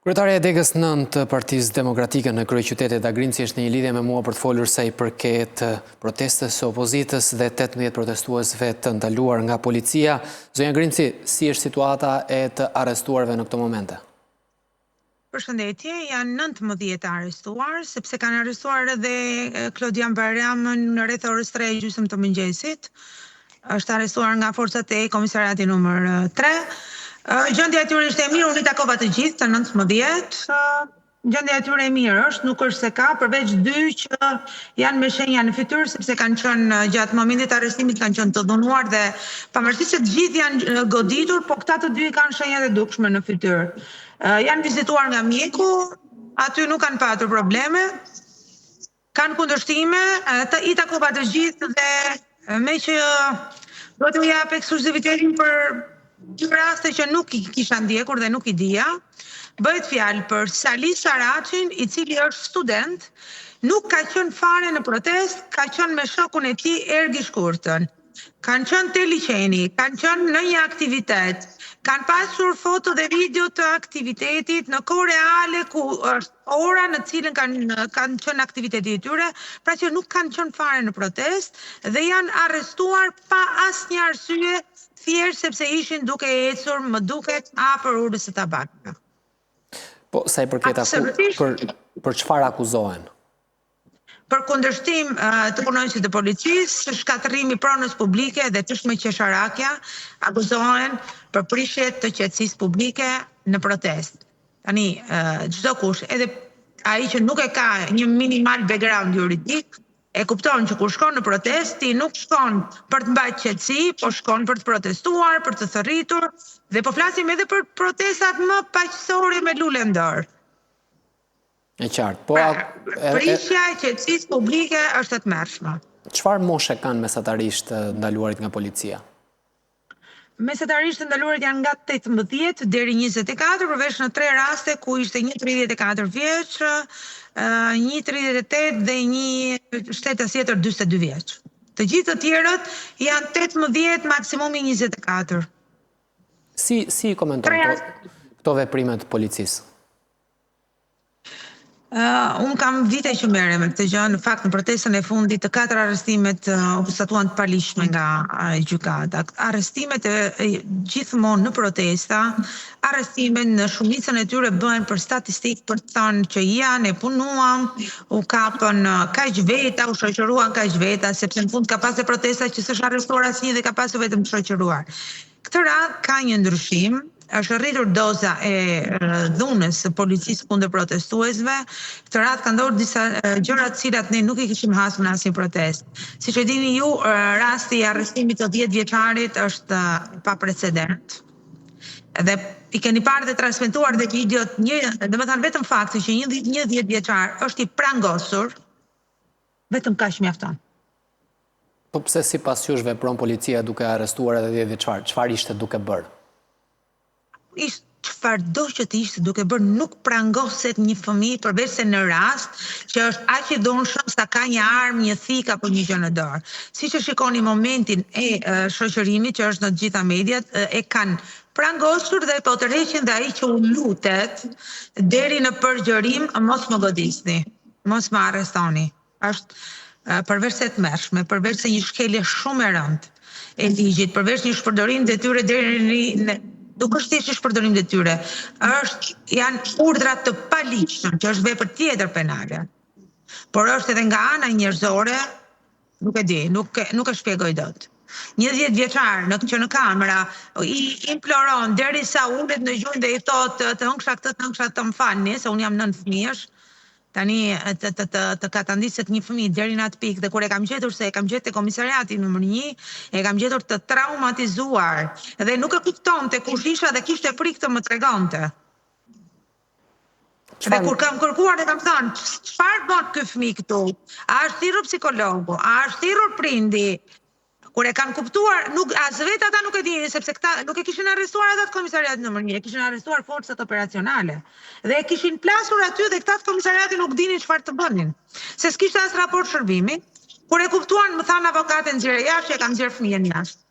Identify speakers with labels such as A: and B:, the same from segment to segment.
A: Kryetarja e degës 9 të Partisë Demokratike në kryeqytet Eda Grimci është në një lidhje me mua për të folur sa i përket protestës së opozitës dhe 18 protestuesve të ndaluar nga policia. Zonja Grimci, si është situata e të arrestuarve në këto momente?
B: Përshëndetje, janë 19 të arrestuar, sepse kanë arrestuar edhe Klodian Bajramën në rreth orës 3 e gjysmë të mëngjesit. Është arrestuar nga forcat e komisariati numër 3. Gjendja e tyre ishte e mirë, unë i takova të gjithë, të 19. Gjendja e tyre e mirë është, nuk është se ka, përveç dy që janë me shenja në fytyrë, sepse kanë qenë gjatë momentit të arrestimit kanë qenë të dhunuar dhe pavarësisht se të gjithë janë goditur, po këta të dy i kanë shenjat e dukshme në fytyrë. Janë vizituar nga mjeku, aty nuk kanë patur probleme, kanë kundërshtime, i takova të gjithë dhe meqë do t'ju jap ekskluzivitetin për dy raste që nuk i kisha ndjekur dhe nuk i dija, bëhet fjalë për Sali Saraçin, i cili është student, nuk ka qenë fare në protestë, ka qenë me shokun e tij Ergi Shkurtën. Kanë qenë te liqeni, kanë qenë në një aktivitet, kanë pasur foto dhe video të aktivitetit në kohë reale ku është ora në cilën kanë kanë qenë aktiviteti i tyre, pra që nuk kanë qenë fare në protestë dhe janë arrestuar pa asnjë arsye, thjesht sepse ishin duke ecur, më duket, afër urës së Tabakëve.
A: Po, sa i përket aku, për për çfarë akuzohen?
B: Për kundërshtim të punonjësit të policisë, shkatërrim i pronës publike dhe ç'është më qesharakja, akuzohen për prishje të qetësisë publike në protestë. Tani, çdokush, edhe ai që nuk e ka një minimal background juridik, e kupton që kur shkon në protestë, ti nuk shkon për të mbajtur qetësi, po shkon për të protestuar, për të thërritur dhe po flasim edhe për protestat më paqësore me lule në dorë.
A: E qartë. Po,
B: pra, prishja e qetësisë publike është e tmerrshme.
A: Çfarë moshe kanë mesatarisht të ndaluarit nga policia?
B: Mesatarisht të ndaluarit janë nga 18 deri 24, përveç në tre raste ku ishte një 34 vjeç, një 38 dhe një shtetas tjetër 42 vjeç. Të gjithë të tjerët janë 18, maksimumi 24.
A: Si si i komenton këto, këto veprime të policisë?
B: Uh, unë kam vite që merrem me këtë gjë. Në fakt, në protestën e fundit, të katër arrestimet uh, u konstatuan të paligjshme nga uh, gjykata. Arrestimet e, e, gjithmonë në protesta, arrestimet në shumicën e tyre bëhen për statistikë, për të thënë që ja, ne punuam, u kapën kaq veta, u shoqëruan kaq veta, sepse në fund ka pasur protesta që s'është arrestuar asnjë dhe ka pasur vetëm të shoqëruar. Këtë radhë ka një ndryshim, është rritur doza e dhunës së policisë kundër protestuesve. Këtë radhë kanë ndodhur disa gjëra të cilat ne nuk i kishim hasur në asnjë protestë. Siç e dini ju, rasti i arrestimit të 10 vjeçarit është pa precedent. Dhe i keni parë dhe transmetuar dhe videot, një, domethënë vetëm fakti që një një 10 vjeçar është i prangosur, vetëm kaq mjafton.
A: Po pse sipas jush vepron policia duke arrestuar edhe 10 vjeçar? Çfarë ishte duke bërë?
B: Ish çfarëdo që të ishte duke bërë nuk prangoset një fëmijë përveç se në rast që është aq i dhunshëm sa ka një armë, një thikë apo një gjë në dorë. Siç e shikoni momentin e shoqërimit që është në të gjitha mediat, e kanë prangosur dhe po tërheqin dhe ai që u lutet deri në përgjërim mos më godisni, mos më arrestoni. Është përveç se e tmerrshme, përveç se një shkelje shumë e rëndë e ligjit, përveç një shpërdorim detyre deri në nuk është thjesht një shpërdorim detyre, është janë urdhra të paligjshëm, që është vepër tjetër penale. Por është edhe nga ana njerëzore, nuk e di, nuk nuk e shpjegoj dot. Një 10 vjeçar në që në kamera i imploron derisa ulet në gjunjë dhe i thotë të hëngsha këtë, të hëngsha të më falni, se unë jam nënë fëmijësh, Tani të të të të katandiset një fëmijë deri në atë pikë dhe kur e kam gjetur se e kam gjetur te komisariati numër 1, e kam gjetur të traumatizuar dhe nuk e kuptonte kush isha dhe kishte frikë të më tregonte. Dhe kur kam kërkuar dhe kam thënë, çfarë bën ky fëmijë këtu? A është thirrur psikologu? A është thirrur prindi? Kur e kanë kuptuar, nuk as vetë ata nuk e dinin sepse këta nuk e kishin arrestuar ata të komisariatit numër 1, e kishin arrestuar forcat operacionale. Dhe e kishin plasur aty dhe këta të komisariatit nuk dinin çfarë të bënin. Se s'kishte as raport shërbimi. Kur e kuptuan, më thanë avokate nxjerrë jashtë, e kam nxjerrë fëmijën jashtë.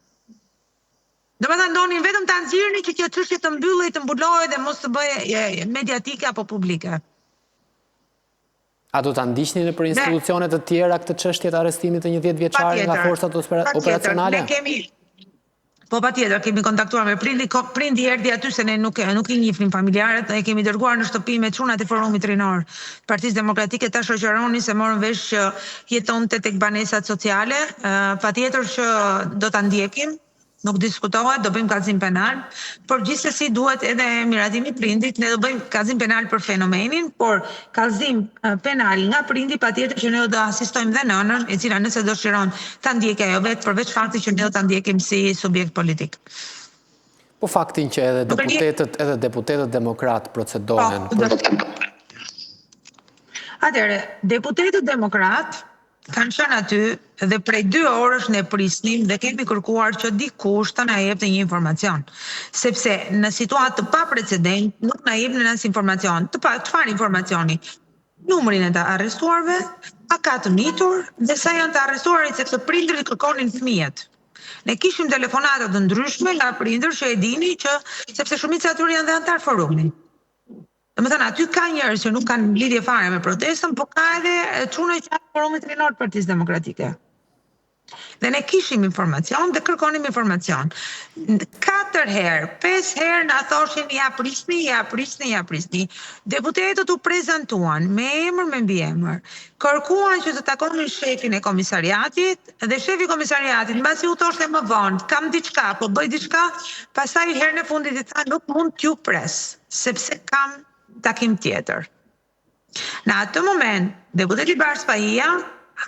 B: Domethënë donin vetëm ta nxirrnin që kjo çështje të mbyllej, të mbulohej dhe mos të bëhej mediatike apo publike.
A: A do ta ndiqni nëpër institucione të tjera këtë çështje të arrestimit të një 10 vjeçari nga forcat operacionale?
B: Ne kemi Po patjetër, kemi kontaktuar me prindin, prindi erdhi aty se ne nuk nuk i njihnim familjarët, e kemi dërguar në shtëpi me çunat e Forumit Rinor të Partisë Demokratike ta shoqëronin se morëm vesh që jetonte tek banesat sociale, patjetër që do ta ndjekim, nuk diskutohet, do bëjmë kallëzim penal, por gjithsesi duhet edhe miratimi i prindit, ne do bëjmë kallëzim penal për fenomenin, por kallëzim penal nga prindi patjetër që ne do asistojmë dhe nënën, e cila nëse dëshiron ta ndjekë ajo vetë, përveç faktit që ne do ta ndjekim si subjekt politik.
A: Po faktin që edhe deputetët, edhe deputetët demokratë procedohen.
B: Po, Atëherë, deputetët demokratë kanë qenë aty dhe prej dy orësh ne prisnim dhe kemi kërkuar që dikush të na jepte një informacion. Sepse në situatë të paprecedent nuk na jepnin as informacion. Të pa, çfarë informacioni? Numrin e të arrestuarve, a ka të mitur dhe sa janë të arrestuarit sepse prindërit kërkonin fëmijët. Ne kishim telefonata të ndryshme nga prindër që e dini që sepse shumica e atyre janë dhe anëtarë forumi. Domethënë, aty ka njerëz që nuk kanë lidhje fare me protestën, po ka edhe çuna që janë forumit rinor të Partisë Demokratike. Dhe ne kishim informacion dhe kërkonim informacion. Katër herë, pesë herë na thoshin ja prisni, ja prisni, ja prisni. Deputetët u prezantuan me emër, me mbiemër. Kërkuan që të takonin shefin e komisariatit dhe shefi i komisariatit mbasi u thoshte më vonë, kam diçka, po bëj diçka, pastaj herën e fundit i tha nuk mund t'ju pres. sepse kam takim tjetër. Në atë moment, deputeti Bardh Spahia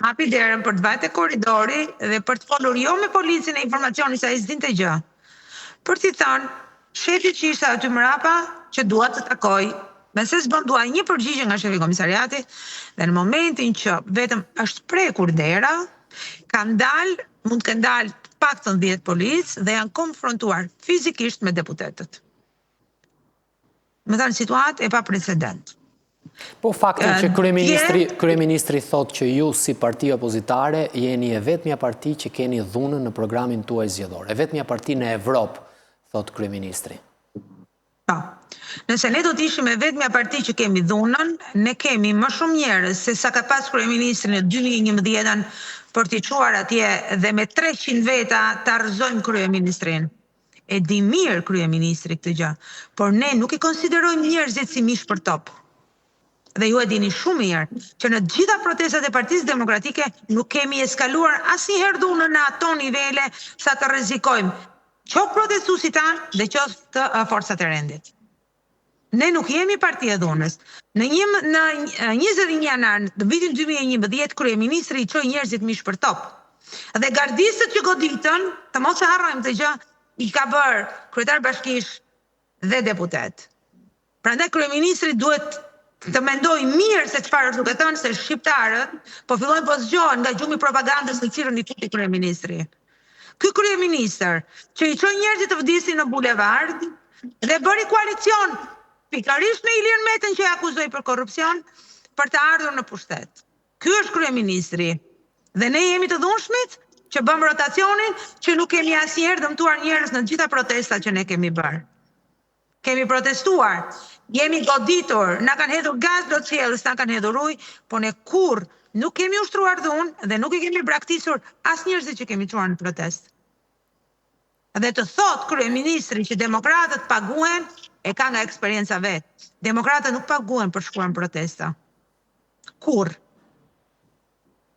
B: hapi derën për të vajtë te korridori dhe për të folur jo me policin e informacionit se ai s'dinte gjë. Për t'i thënë shefit që ishte aty mrapa që dua të takoj me se s'bën dua një përgjigje nga shefi i komisariatit dhe në momentin që vetëm është prekur dera, kanë dalë, mund të kenë dalë të paktën 10 policë dhe janë konfrontuar fizikisht me deputetët. Domethënë, situatë e paprecedent.
A: Po faktin që kryeministri, kryeministri thotë që ju si parti opozitare jeni e vetmja parti që keni dhunën në programin tuaj zgjedhor. E vetmja parti në Evropë, thotë kryeministri.
B: Po. Nëse ne do të ishim e vetmja parti që kemi dhunën, ne kemi më shumë njerëz se sa ka pas kryeministri në 2011-ën për t'i çuar atje dhe me 300 veta ta rrëzojmë kryeministrin. E di mirë kryeministri këtë gjë, por ne nuk i konsiderojmë njerëzit si mish për top. Dhe ju e dini shumë mirë që në të gjitha protestat e Partisë Demokratike nuk kemi eskaluar asnjëherë dhunën në ato nivele sa të rrezikojmë qoftë protestuesit tanë dhe qoftë forcat e rendit. Ne nuk jemi parti e dhunës. Në një në 21 janar të vitin 2011 kryeministri i çoi njerëzit mish për top. Dhe gardistët që goditën, të mos e harrojmë këtë gjë, i ka bërë kryetar bashkish dhe deputet. Prandaj kryeministri duhet të mendojë mirë se çfarë është duke thënë se shqiptarët po fillojnë po zgjohen nga gjumi i propagandës në cilën i futi kryeministri. Ky kryeministër që i çoi njerëzit të vdisin në bulevard dhe bëri koalicion pikërisht me Ilir Metën që e akuzoi për korrupsion për të ardhur në pushtet. Ky është kryeministri. Dhe ne jemi të dhunshmit që bëmë rotacionin që nuk kemi asnjëherë dëmtuar njerëz në të gjitha protestat që ne kemi bërë. Kemi protestuar, jemi goditur, na kanë hedhur gaz lotsjellës, na kanë hedhur ujë, po ne kurrë nuk kemi ushtruar dhunë dhe nuk i kemi braktisur as njerëzit që kemi çuar në protestë. Dhe të thotë kryeministri që demokratët paguhen, e ka nga eksperienca vetë. Demokratët nuk paguhen për të shkuar në protesta. Kurrë.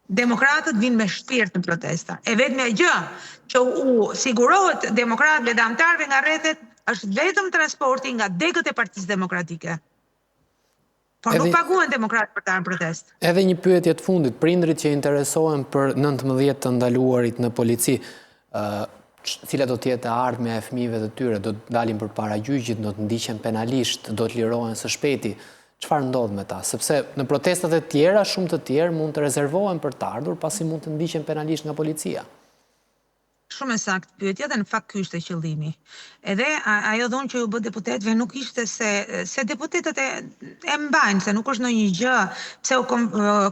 B: Demokratët vijnë me shpirt në protesta. E vetmja gjë që u sigurohet demokratëve dhe anëtarëve nga rrethet është vetëm transporti nga degët e Partisë Demokratike. Por nuk paguhen demokratët për të ardhur në protestë.
A: Edhe një pyetje të fundit, prindërit që interesohen për 19 të ndaluarit në polici, cila do të jetë e ardhmja e fëmijëve të tyre, do të dalin përpara gjyqit, do të ndiqen penalisht, do të lirohen së shpejti. Çfarë ndodh me ta? Sepse në protestat e tjera, shumë të tjerë mund të rezervohen për të ardhur, pasi mund të ndiqen penalisht nga policia.
B: Shumë e saktë pyetja dhe në fakt ky ishte qëllimi. Edhe ajo dhunë që iu bë deputetëve nuk ishte se se deputetët e e mbajnë, se nuk është ndonjë gjë pse u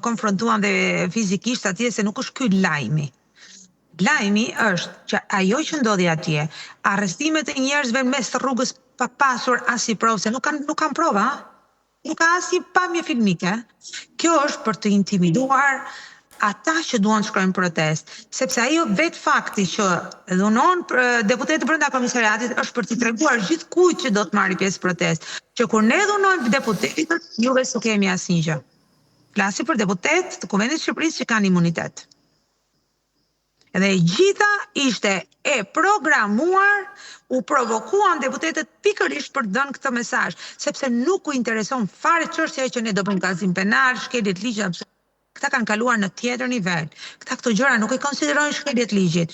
B: konfrontuan dhe fizikisht atje se nuk është ky lajmi. Lajmi është që ajo që ndodhi atje, arrestimet e njerëzve në mes të rrugës pa pasur asnjë provë, se nuk kanë nuk kanë prova, nuk ka asnjë pamje filmike. Kjo është për të intimiduar ata që duan të shkojnë në protestë, sepse ajo vetë fakti që dhunon deputetët brenda komisariatit është për t'i treguar gjithkujt që do të marrë pjesë në protestë, që kur ne dhunojmë deputetët, juve s'u kemi asnjë gjë. Flasim për deputetë të Kuvendit të Shqipërisë që kanë imunitet. Dhe e gjitha ishte e programuar, u provokuan deputetët pikërisht për të dhënë këtë mesazh, sepse nuk u intereson fare çështja që ne do bëjmë kallëzim penal, shkelje të ligjit, këta kanë kaluar në tjetër nivel. Këta këto gjëra nuk i konsiderojnë shkelje të ligjit.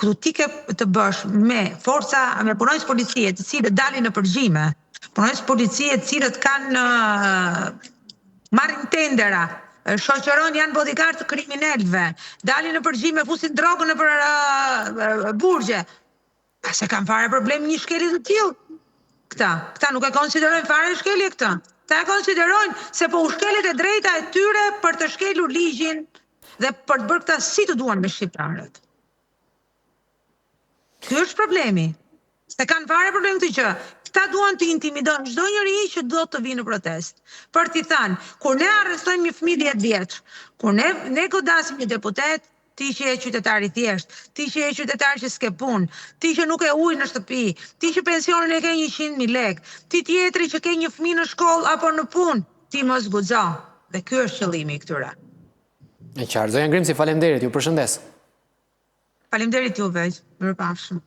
B: Këtu ti ke të bësh me forca, me punonjës policie, të cilët dalin në përgjime, punonjës policie të cilët kanë marrin tendera, shoqërojnë janë bodyguard të kriminelëve, dalin në përgjime, fusin drogën nëpër burgje. A s'e kanë fare problem një shkelje të tillë? Këta, këta nuk e konsiderojnë fare shkelje këtë. Këta e konsiderojnë se po u shkelet e drejta e tyre për të shkelur ligjin dhe për të bërë këta si të duan me shqiptarët. Ky është problemi. S'e kanë fare problem këtë gjë. Këta duan të intimidojnë çdo njeri që do të vijë në protestë. Për t'i thënë, kur ne arrestojmë një fëmijë 10 vjeç, kur ne ne godasim një deputet, ti që je qytetar i thjeshtë, ti që je qytetar që s'ke punë, ti që nuk ke ujë në shtëpi, ti që pensionin e ke 100.000 lekë, ti tjetri që ke një fëmijë në shkollë apo në punë, ti mos guxo. Dhe ky është qëllimi i këtyre.
A: E qartë. Zonja Grimci, faleminderit, ju përshëndes.
B: Faleminderit juve, mirupafshim.